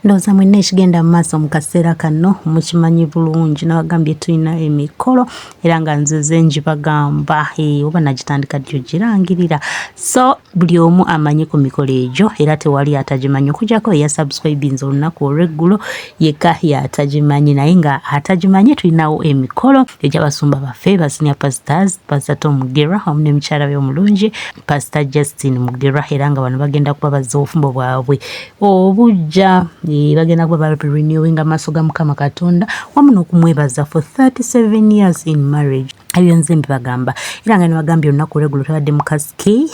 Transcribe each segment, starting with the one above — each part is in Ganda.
Ndowooza mwenna ekigenda mu maaso mu kaseera kano mukimanyi bulungi. Nabagambye tulina emikolo era nga nzize njibagamba, oba nagitandika ddi ogirangirira. So buli omu amanyi ku mikolo egyo era tewali atagimanyi okuggyako eya subscribinze olunaku olw'eggulo yekka yatagimanyi, naye nga atagimanyi tulinawo emikolo egy'abasumba baffe ba senior pastors, Pastor Tom Mugerwa wamu ne mukyala we omulungi Pastor Justin Mugerwa, era nga bano bagenda kuba bazza obufumbo bwabwe obujja, bagenda kuba renewing amaaso ga Mukama Katonda wamu n'okumwebaza for 37 years in marriage. Ebyo nze mbibagamba era nga nibagambye olunaku olweggulo twabadde mu kasiki,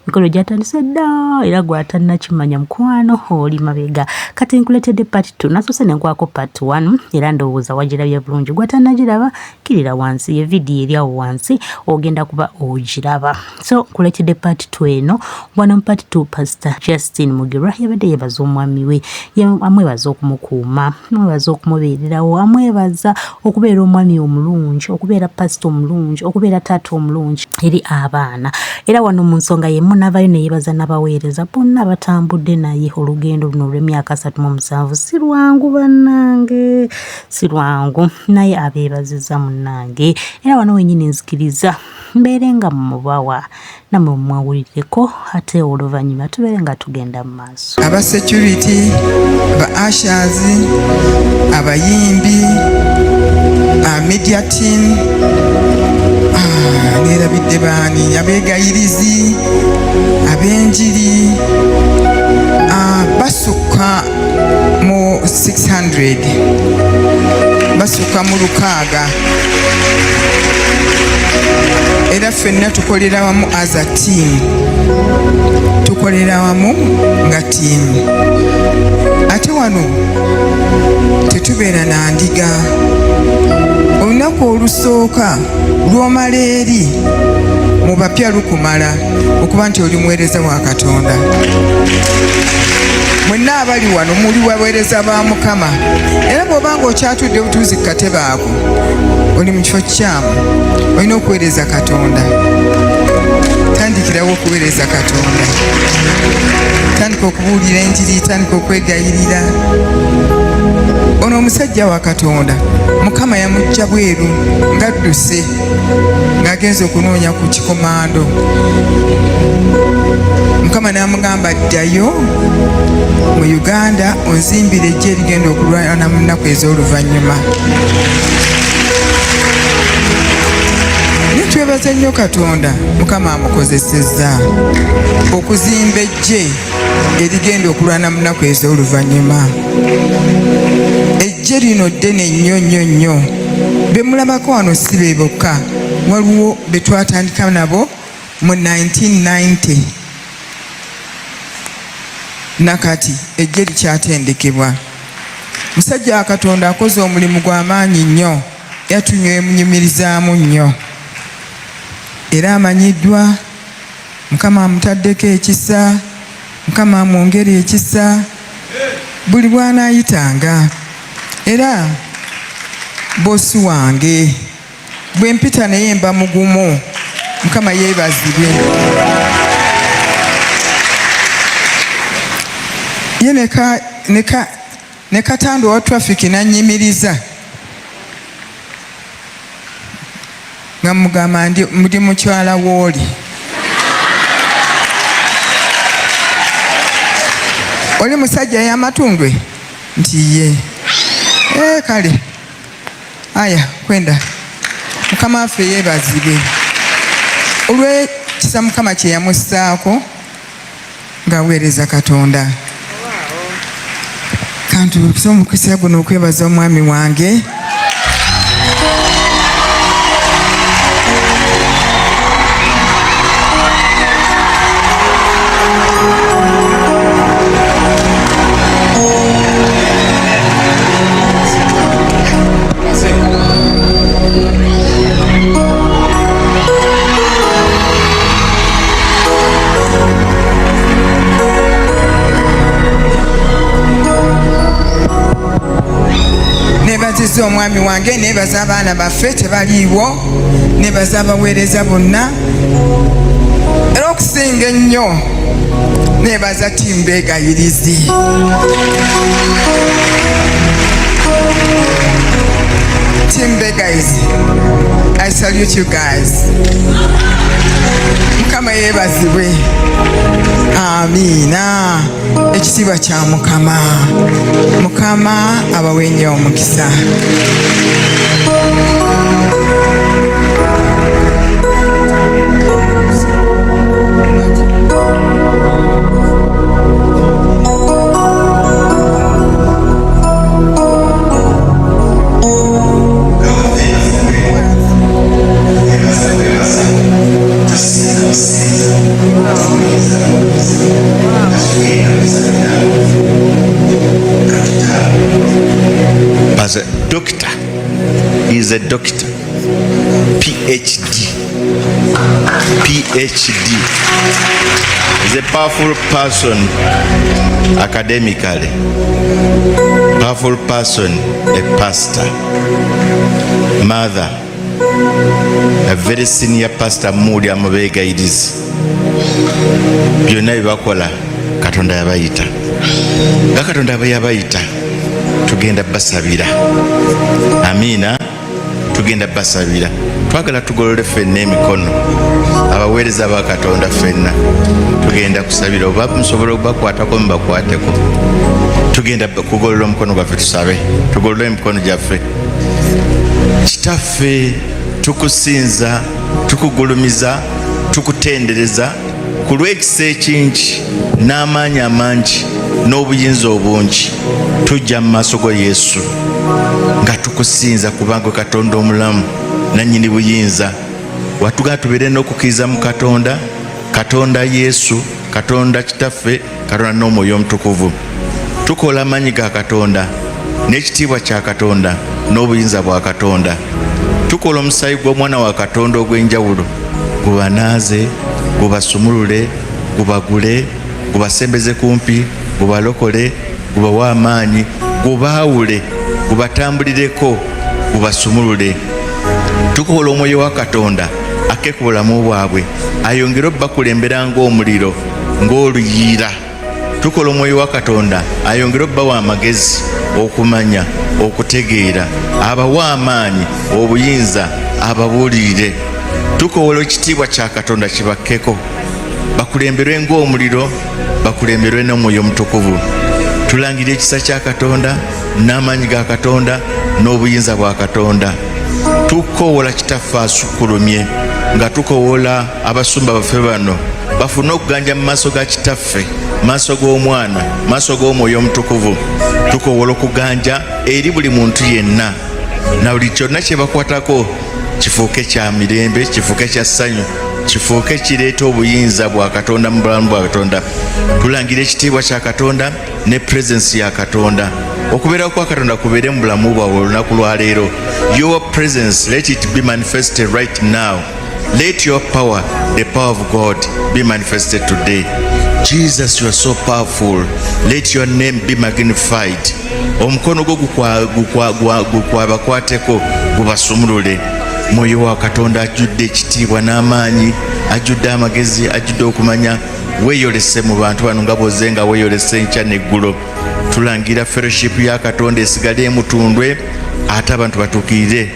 emikolo gyatandise dda era gwatannakimanya mukwano oli mabega. Kati nkuleetedde part 2, nasoose nenkwako part 1 era ndowooza wagirabye bulungi. Gwatannagiraba kirira wansi ye vidiyo eri awo wansi ogenda kuba ogiraba. So nkuleetedde part 2 eno. Wano mu part 2 Pastor Justin Mugerwa yabadde yeebaza omwami we, amwebaza okumukuuma, amwebaza okumubeererawo, amwebaza okubeera omwami omulungi, okubeera pasita omulungi, okubeera taata omulungi eri abaana. Era wano mu nsonga yemu n'avaayo ne yeebaza n'abaweereza bonna batambudde naye olugendo luno olw'emyaka 37. Si lwangu bannange, si lwangu, naye abeebaziza munnange. Era wano wennyini nzikiriza mbeere nga mubawa nammwe mumwawulireko, ate oluvannyuma tubeere nga tugenda mu maaso. Aba security, ba ushers, abayimbi, media team, neerabidde baani, abeegayirizi, ab'enjiri, basukka mu 600, basukka mu 600. Era ffenna tukolera wamu as a team, tukolera wamu nga team. Ate wano tetubeera na ndiga. Olunaku olusooka lw'omala eri mu bapya lukumala okuba nti oli muweereza wa Katonda. Mwenna abali wano muli baweereza ba Mukama, era bw'oba ng'okyatudde butuuzi ku katebe ako oli mu kifo kikyamu. Olina okuweereza Katonda. Tandikirawo okuweereza Katonda, tandika okubuulira enjiri, tandika okwegayirira. Ono omusajja wa Katonda Mukama yamuggya bweru ng'adduse ng'agenze okunoonya ku kikomando. Mukama n'amugamba, ddayo mu Uganda onzimbire eggye erigenda okulwana mu nnaku ez'oluvannyuma. Naye twebaza nnyo Katonda, Mukama amukozesezza okuzimba eggye erigenda okulwana mu nnaku ez'oluvannyuma. Eggye lino ddene nnyo nnyo nnyo. Be mulabako wano si be bokka, waliwo be twatandika nabo mu 1990 nakati eggye likyatendekebwa. Musajja wa Katonda akoze omulimu gwa maanyi nnyo, yatunywemunyumirizaamu nnyo, era amanyiddwa. Mukama amutaddeko ekisa, Mukama amwongere ekisa buli bw'anaayitanga. Era bosi wange bwe mpita naye mba mugumu. Mukama yeebazibwe. Ye ne Katando owa traffic n'annyimiriza nga mugamba ndi mukyala wooli. Oli musajja y'amatundwe nti ye. Kale aya kwenda. Mukama waffe yeebazibwe olw'ekisa Mukama kye yamussaako ng'aweereza Katonda. Kantuuse omukisa guno okwebaza omwami wange. Nebaziza omwami wange, nebaza abaana baffe tebaliiwo, nebaza abaweereza bonna. Era okusinga ennyo nebaza tiimu Beegayirizi. Team Begayizi, I salute you guys. Mukama yeebazibwe. Amiina. Ekitiibwa kya Mukama. Mukama abawe nnyo omukisa. As a doctor, he is a doctor, PhD, PhD. He's a powerful person academically, powerful person, a pastor, mother, a very senior pastor Muli Amabegayirizi. Byonna bye bakola Katonda yabayita, nga Katonda aba yabayita tugenda basabira. Amiina, tugenda basabira. Twagala tugolole ffenna emikono, abaweereza ba Katonda ffenna tugenda kusabira, oba musobola okubakwatako mubakwateko. Tugenda kugolola omukono gwaffe tusabe, tugolole emikono gyaffe. Kitaffe, tukusinza, tukugulumiza, tukutendereza ku lw'ekisa ekingi n'amaanyi amangi n'obuyinza obungi. Tujja mu maaso go Yesu nga tukusinza, kubanga Katonda omulamu nannyini buyinza. Watugamba tubeere n'okukkiriza mu Katonda, Katonda Yesu, Katonda Kitaffe, Katonda n'Omwoyo Omutukuvu. Tukola amaanyi ga Katonda n'ekitiibwa kya Katonda n'obuyinza bwa Katonda. Tukola omusaayi gw'Omwana wa Katonda ogw'enjawulo gubanaaze, gubasumulule, gubagule, gubasembeze kumpi, gubalokole, gubawe amaanyi, gubaawule, gubatambulireko, gubasumulule. Tukola omwoyo wa Katonda akke ku bulamu bwabwe, ayongere obbakulembera ng'omuliro, ng'oluyiira. Tukola omwoyo wa Katonda ayongere obbawa amagezi, okumanya, okutegeera, abawe amaanyi, obuyinza, ababuulirire. Tukowola ekitiibwa kya Katonda kibakkeko, bakulemberwe ng'omuliro, bakulemberwe n'Omwoyo Omutukuvu. Tulangira ekisa kya Katonda n'amaanyi ga Katonda n'obuyinza bwa Katonda. Tukowola Kitaffe asukkulumye, nga tukowola abasumba baffe bano bafune okuganja mu maaso ga Kitaffe, maaso g'Omwana, maaso g'Omwoyo Omutukuvu. Tukowola okuganja eri buli muntu yenna, na buli kyonna kye bakwatako kifuuke kya mirembe, kifuuke kya ssanyu, kifuuke kireeta obuyinza bwa Katonda mu bulamu bwa Katonda. Tulangira ekitiibwa kya Katonda ne presence ya Katonda. Okubeerawo kwa Katonda kubeere mu bulamu bwabwe olunaku lwa leero. Your presence, let it be manifested right now. Let your power, the power of God, be manifested today. Jesus, you are so powerful. Let your name be magnified. Omukono gwo gukwabakwateko, gubasumulule. Mwoyo wa Katonda ajjudde ekitiibwa n'amaanyi, ajjudde amagezi, ajjudde okumanya, weeyolese mu bantu bano nga bw'ozze nga weeyolese enkya n'eggulo. Tulangira fellowship ya Katonda esigale emutundwe, ate abantu batuukirire,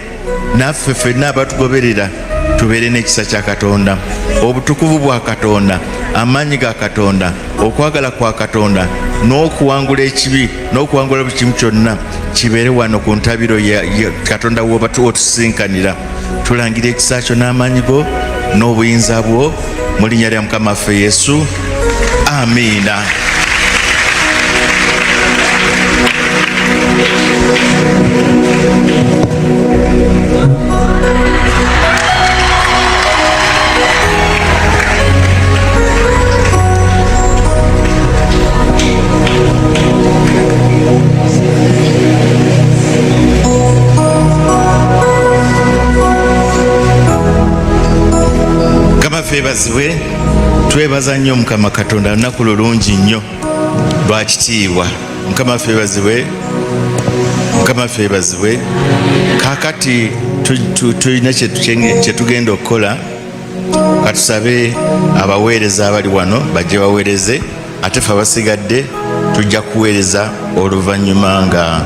naffe ffenna abatugoberera tubeere n'ekisa kya Katonda, obutukuvu bwa Katonda, amaanyi ga Katonda, okwagala kwa Katonda, n'okuwangula ekibi n'okuwangula buli kimu kyonna kibeere wano ku ntabiro ya Katonda wotusisinkanira. Tulangira ekisa kyo n'amaanyi go n'obuyinza bwo mu linnya lya Mukama waffe Yesu, amiina. Mukama feebazibwe. Twebaza nnyo Mukama Katonda, lunaku lulungi nnyo lwa kitiibwa. Mukama feebazibwe, Mukama feebazibwe. Kaakati tulina kye tugenda okukola. Katusabe abaweereza abali wano bajje baweereze, ate fe abasigadde tujja kuweereza oluvannyuma nga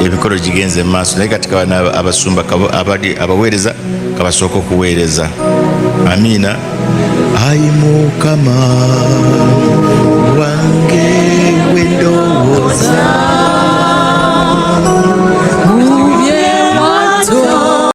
emikolo gigenze mu maaso. Naye kati kabana abasumba abali abaweereza kabasooka okuweereza. Amiina. Ayi Mukama wange.